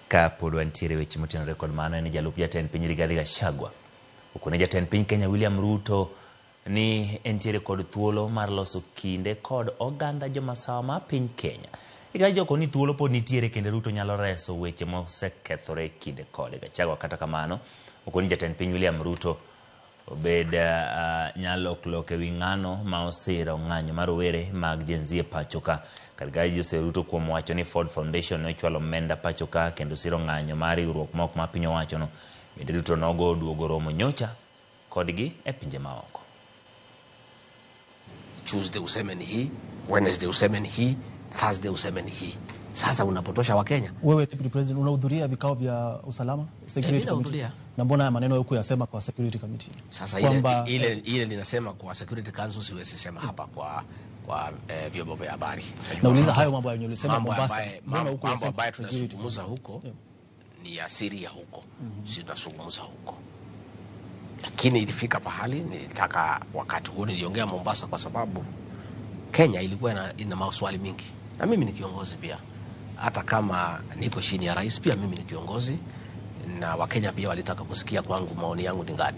Ka pod wantiere weche motenore kod mano en ni jalup jatend piny Rigathi Gachagua okone jatend piny Kenya William Ruto ni entiere kod thuolo mar loso kinde kod oganda jomasawa ma piny Kenya. Rigathi joko ni thuolo pod nitiere kendo Ruto nyalo reso weche mosekethore e kinde kode. Gachagua kata kamano okoni jatend piny William Ruto obed nyalok lok ewi ng'ano ma osiro ng'anyo mar rowere mag Gen Z e pacho ka. Kar Joseph Ruto kuom wacho ni Ford Foundation ne ochwalo omenda pacho ka kendo siro ng'anyo mar riwruok mok ma piny owachono. Bende Ruto nogo oduogo romo nyocha kodgi e pinje maoko. Tuesday useme ni hii, Wednesday useme ni hii, Thursday useme ni hii. Sasa unapotosha Wakenya. Wewe Deputy President unahudhuria vikao vya usalama security Mimi committee? Nahudhuria. Na mbona haya maneno hukuyasema kwa security committee? Sasa ile, Kwamba ile ninasema kwa Security Council siwezi sema hapa kwa vyombo vya habari. Nauliza hayo mambo yenye ulisema Mambo Mombasa, ambaye mbona mambo hukuyasema ambayo security tunazungumza huko ni ya siri ya huko, si tunazungumza huko. Lakini ilifika pahali nilitaka, wakati huo niliongea Mombasa kwa sababu Kenya ilikuwa ina maswali mingi, na mimi ni kiongozi pia, hata kama niko chini ya rais, pia mimi ni kiongozi, na Wakenya pia walitaka kusikia kwangu maoni yangu ni gani.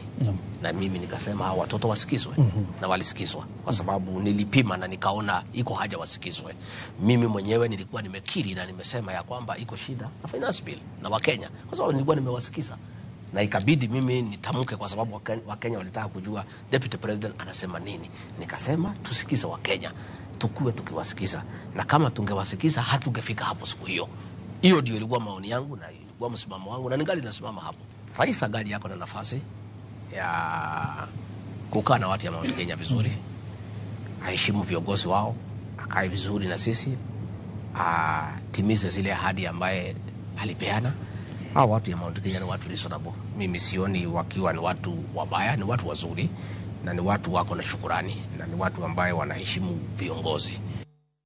Na mimi nikasema hao watoto wasikizwe. Na walisikizwa kwa sababu nilipima na nikaona iko haja wasikizwe. Mimi mwenyewe nilikuwa nimekiri na nimesema ya kwamba iko shida na finance bill na Wakenya, kwa sababu nilikuwa nimewasikiza na ikabidi mimi nitamke kwa sababu Wakenya walitaka kujua deputy president anasema nini. Nikasema tusikize Wakenya, tukuwe tukiwasikiza, na kama tungewasikiza hatungefika hapo siku hiyo. Hiyo ndio ilikuwa maoni yangu na ilikuwa msimamo wangu na ningali nasimama hapo. Rais angali yako na nafasi ya kukaa na watu ya Mount Kenya vizuri, aheshimu viongozi wao, akae vizuri na sisi, atimize zile ahadi ambaye alipeana. Hao watu ya Mount Kenya ni watu reasonable. Mimi sioni wakiwa ni watu wabaya, ni watu wazuri na ni watu wako na shukurani na ni watu ambaye wanaheshimu viongozi.